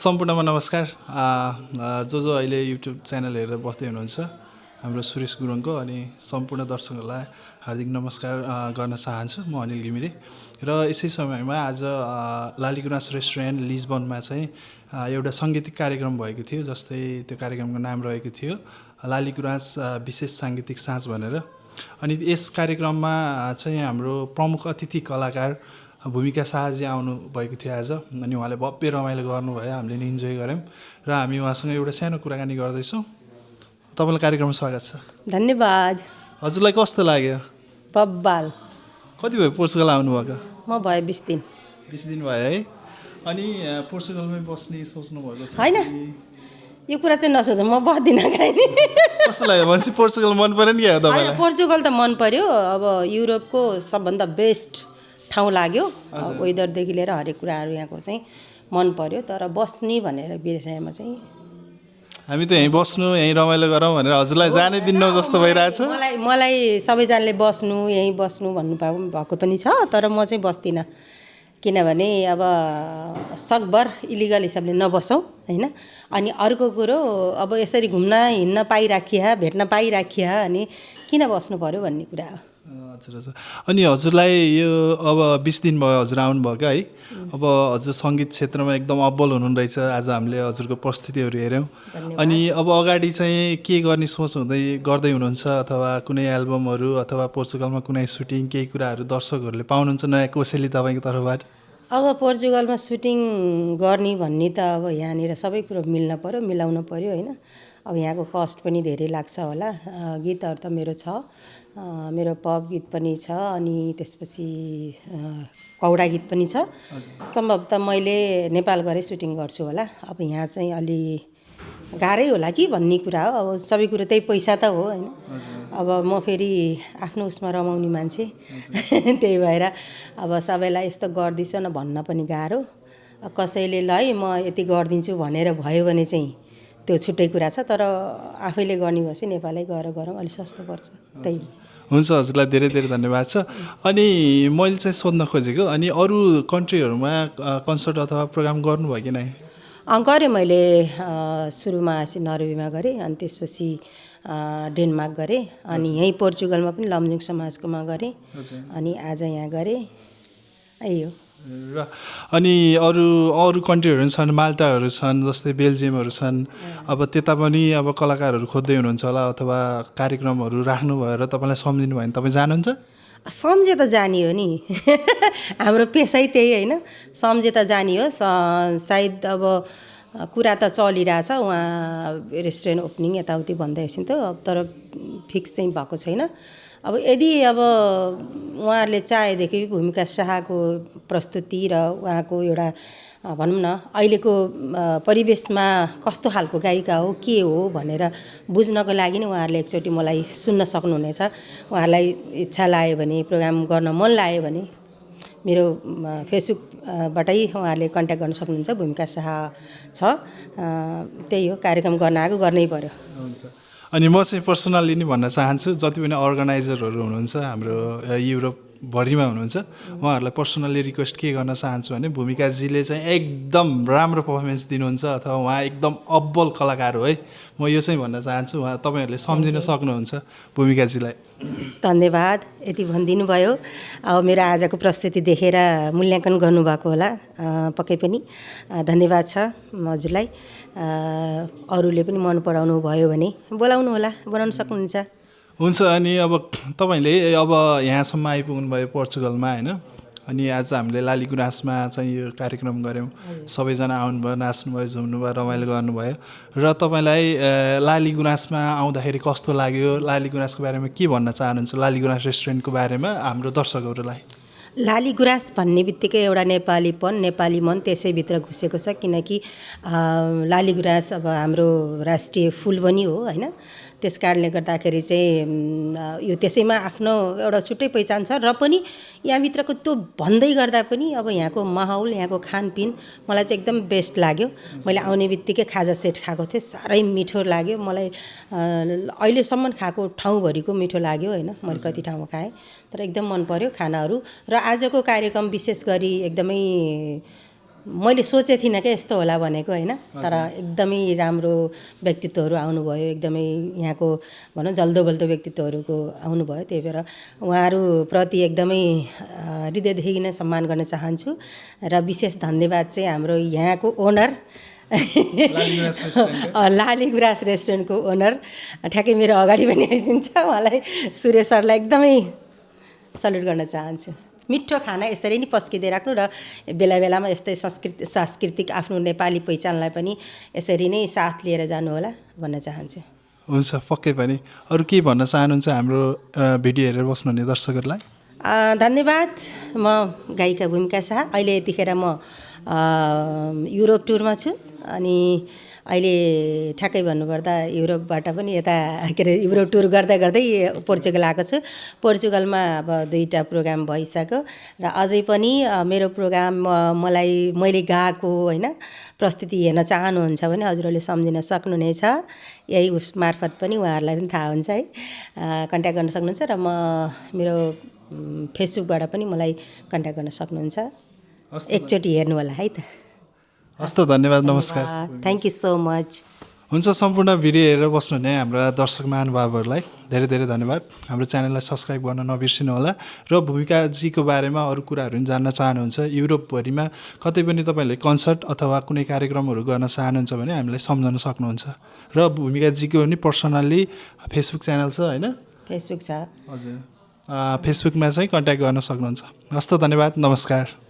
सम्पूर्णमा नमस्कार। जो अहिले युट्युब च्यानल हेरेर बस्दै हुनुहुन्छ हाम्रो सुरेश गुरुङको अनि सम्पूर्ण दर्शकहरूलाई हार्दिक नमस्कार गर्न चाहन्छु। म अनिल घिमिरे र यसै समयमा आज लालीगुराँस रेस्टुरेन्ट लिजबनमा चाहिँ एउटा साङ्गीतिक कार्यक्रम भएको थियो। जस्तै त्यो कार्यक्रमको नाम रहेको थियो लालीगुराँस विशेष साङ्गीतिक साँझ भनेर। अनि यस कार्यक्रममा चाहिँ हाम्रो प्रमुख अतिथि कलाकार भूमिका शाहजी आउनु भएको थियो आज। अनि उहाँले भव्य रमाइलो गर्नुभयो, हामीले नि इन्जोय गऱ्यौँ र हामी उहाँसँग एउटा सानो कुराकानी गर्दैछौँ। तपाईँलाई कार्यक्रममा स्वागत छ। धन्यवाद। हजुरलाई कस्तो लाग्यो? बब्बाल। कति भयो पोर्चुगल आउनुभएको? म भयो 20 दिन। 20 दिन भयो है। अनि पोर्चुगलमै बस्ने सोच्नुभएको छ? होइन, यो कुरा चाहिँ नसोच, म बस्दिनँ नि। कस्तो लाग्यो भनेपछि पोर्चुगल मन पऱ्यो नि क्या तपाईँलाई? पोर्चुगल त मन पर्यो। अब युरोपको सबभन्दा बेस्ट ठाउँ लाग्यो। वेदरदेखि लिएर हरेक कुराहरू यहाँको चाहिँ मन पर्यो। तर बस्ने भनेर विषयमा चाहिँ हामी त यहीँ बस्नु, यहीँ रमाइलो गरौँ भनेर हजुरलाई जानै दिन्नौ जस्तो भइरहेछ। मलाई सबैजनाले बस्नु, यहीँ बस्नु भन्नुभएको पनि छ। तर म चाहिँ बस्दिनँ, किनभने अब सकभर इलिगल हिसाबले नबसौँ होइन। अनि अर्को कुरो, अब यसरी घुम्न हिँड्न पाइराखिया, भेट्न पाइराखिया, अनि किन बस्नु पर्यो भन्ने कुरा हो। हजुर। अनि हजुरलाई यो अब 20 दिन भयो हजुर आउनुभएको है। अब हजुर सङ्गीत क्षेत्रमा एकदम अब्बल हुनुहुँदैछ। आज हामीले हजुरको प्रस्तुतिहरू हेऱ्यौँ। अनि अब अगाडि चाहिँ के गर्ने सोच गर्दै हुनुहुन्छ, अथवा कुनै एल्बमहरू अथवा पोर्चुगलमा कुनै सुटिङ केही कुराहरू दर्शकहरूले पाउनुहुन्छ नयाँ कोसेली तपाईँको तर्फबाट? अब पोर्चुगलमा सुटिङ गर्ने भन्ने त अब यहाँनिर सबै कुरो मिल्न पर्यो, मिलाउनु पर्यो होइन। अब यहाँको कस्ट पनि धेरै लाग्छ होला। गीतहरू त मेरो छ, मेरो पप गीत पनि छ, अनि त्यसपछि कौडा गीत पनि छ। सम्भवतः मैले नेपाल गएर सुटिङ गर्छु होला। अब यहाँ चाहिँ अलि गाह्रै होला कि भन्ने कुरा हो। अब सबै कुरो त्यही पैसा त हो होइन। अब म फेरि आफ्नो उसमा रमाउने मान्छे, त्यही भएर अब सबैलाई यस्तो गर्दैछ न भन्न पनि गाह्रो। कसैले ल है म यति गरिदिन्छु भनेर भयो भने चाहिँ त्यो छुट्टै कुरा छ। तर आफैले गर्ने भएपछि नेपालै गएर गरौँ, अलिक सस्तो पर्छ। त्यही हुन्छ। हजुरलाई धेरै धेरै धन्यवाद छ। अनि मैले चाहिँ सोध्न खोजेको, अनि अरू कन्ट्रीहरूमा कन्सर्ट अथवा प्रोग्राम गर्नुभयो कि नै? गरेँ मैले। सुरुमा नर्वेमा गरेँ, अनि त्यसपछि डेनमार्क गरेँ, अनि यहीँ पोर्चुगलमा पनि लमजुङ समाजकोमा गरेँ, अनि आज यहाँ गरेँ। यही हो। र अनि अरू कन्ट्रीहरू छन्, माल्टाहरू छन्, जस्तै बेल्जियमहरू छन्। अब त्यता पनि अब कलाकारहरू खोज्दै हुनुहुन्छ होला, अथवा कार्यक्रमहरू राख्नुभयो र तपाईँलाई सम्झिनु भयो भने तपाईँ जानुहुन्छ? सम्झे त जाने हो नि। हाम्रो पेसै त्यही होइन, सम्झे त जाने हो। सायद अब कुरा त चलिरहेछ, उहाँ रेस्टुरेन्ट ओपनिङ यताउति भन्दै एकछिन त, तर फिक्स चाहिँ भएको छैन। अब यदि अब उहाँहरूले चाहेदेखि भूमिका शाहको प्रस्तुति र उहाँको एउटा भनौँ न अहिलेको परिवेशमा कस्तो खालको गायिका हो, के हो भनेर बुझ्नको लागि नि उहाँहरूले एकचोटि मलाई सुन्न सक्नुहुनेछ। उहाँलाई इच्छा लाग्यो भने, प्रोग्राम गर्न मन लाग्यो भने मेरो फेसबुकबाटै उहाँहरूले कन्ट्याक्ट गर्न सक्नुहुन्छ। भूमिका शाह छ। त्यही हो, कार्यक्रम गर्न आएको गर्नै पर्यो। हुन्छ। अनि म चाहिँ पर्सनल्ली नि भन्न चाहन्छु, जति पनि अर्गनाइजरहरू हुनुहुन्छ हाम्रो युरोपभरिमा हुनुहुन्छ, उहाँहरूलाई पर्सनल्ली रिक्वेस्ट के गर्न चाहन्छु भने भूमिकाजीले चाहिँ एकदम राम्रो पर्फर्मेन्स दिनुहुन्छ, अथवा उहाँ एकदम अब्बल कलाकार हो है। म यो चाहिँ भन्न चाहन्छु। उहाँ तपाईँहरूले सम्झिन सक्नुहुन्छ भूमिकाजीलाई। धन्यवाद, यति भनिदिनु भयो। अब मेरो आजको प्रस्तुति देखेर मूल्याङ्कन गर्नुभएको होला, पक्कै पनि धन्यवाद छ हजुरलाई। अरूले पनि मन पराउनु भयो भने बोलाउनु होला, बनाउन सक्नुहुन्छ। हुन्छ। अनि अब तपाईँले अब यहाँसम्म आइपुग्नु भयो पोर्चुगलमा होइन। अनि आज हामीले लालीगुराँसमा चाहिँ यो कार्यक्रम गऱ्यौँ। सबैजना आउनुभयो, नाच्नुभयो, झुम्नुभयो, रमाइलो गर्नुभयो। र तपाईँलाई लालीगुराँसमा आउँदाखेरि कस्तो लाग्यो, लालीगुराँसको बारेमा के भन्न चाहनुहुन्छ, लालीगुराँस रेस्टुरेन्टको बारेमा हाम्रो दर्शकहरूलाई? लालीगुराँस भन्ने बित्तिकै एउटा नेपालीपन, नेपाली मन त्यसैभित्र घुसेको छ। किनकि लालीगुराँस अब हाम्रो राष्ट्रिय फुल पनि हो होइन। त्यस कारणले गर्दाखेरि चाहिँ यो त्यसैमा आफ्नो एउटा छुट्टै पहिचान छ। र पनि यहाँभित्रको त्यो भन्दै गर्दा पनि अब यहाँको माहौल, यहाँको खानपिन मलाई चाहिँ एकदम बेस्ट लाग्यो। मैले आउने बित्तिकै खाजा सेट खाएको थिएँ, साह्रै मिठो लाग्यो मलाई। अहिलेसम्म खाएको ठाउँभरिको मिठो लाग्यो होइन। मैले कति ठाउँमा खाएँ, तर एकदम मन पर्यो खानाहरू। र आजको कार्यक्रम विशेष गरी एकदमै मैले सोचेको थिइनँ क्या यस्तो होला भनेको होइन, तर एकदमै राम्रो व्यक्तित्वहरू आउनुभयो, एकदमै यहाँको भनौँ जल्दो बल्दो व्यक्तित्वहरूको आउनुभयो। त्यही भएर उहाँहरूप्रति एकदमै हृदयदेखि नै सम्मान गर्न चाहन्छु र विशेष धन्यवाद चाहिँ हाम्रो यहाँको ओनर लालीगुराँस रेस्टुरेन्टको ओनर ठ्याक्कै मेरो अगाडि पनि आइसिन्छ, उहाँलाई सुरेश सरलाई एकदमै सल्युट गर्न चाहन्छु। मिठो खाना यसरी नै पस्किँदै राख्नु र बेला बेलामा यस्तै सांस्कृतिक आफ्नो नेपाली पहिचानलाई पनि यसरी नै साथ लिएर जानु होला भन्न चाहन्छु। हुन्छ, पक्कै पनि। अरू के भन्न चाहनुहुन्छ हाम्रो भिडियो हेरेर बस्नुहुने दर्शकहरूलाई? धन्यवाद। म गायिका भूमिका शाह, अहिले यतिखेर म युरोप टुरमा छु अनि अहिले ठ्याक्कै भन्नुपर्दा युरोपबाट पनि यता के अरे युरोप टुर गर्दा गर्दै पोर्चुगल आएको छु। पोर्चुगलमा अब 2टा प्रोग्राम भइसक्यो र अझै पनि मेरो प्रोग्राम मैले गाएको होइन प्रस्तुति हेर्न चाहनुहुन्छ भने हजुरहरूले सम्झिन सक्नुहुनेछ। यही उस मार्फत पनि उहाँहरूलाई पनि थाहा हुन्छ है, कन्ट्याक्ट गर्न सक्नुहुन्छ र मेरो फेसबुकबाट पनि मलाई कन्ट्याक्ट गर्न सक्नुहुन्छ। एकचोटि हेर्नु होला है त। हस् त, धन्यवाद, नमस्कार। Thank you so much. हुन्छ, सम्पूर्ण भिडियो हेरेर बस्नुहुने हाम्रा दर्शक महानुभावहरूलाई धेरै धेरै धन्यवाद। हाम्रो च्यानललाई सब्सक्राइब गर्न नबिर्सिनु होला र भूमिकाजीको बारेमा अरू कुराहरू पनि जान्न चाहनुहुन्छ, युरोपभरिमा कतै पनि तपाईँहरूले कन्सर्ट अथवा कुनै कार्यक्रमहरू गर्न चाहनुहुन्छ भने हामीलाई सम्झाउन सक्नुहुन्छ। र भूमिकाजीको पनि पर्सनल्ली फेसबुक च्यानल छ होइन? फेसबुक छ, हजुर। फेसबुकमा चाहिँ कन्ट्याक्ट गर्न सक्नुहुन्छ। हस् त, धन्यवाद, नमस्कार।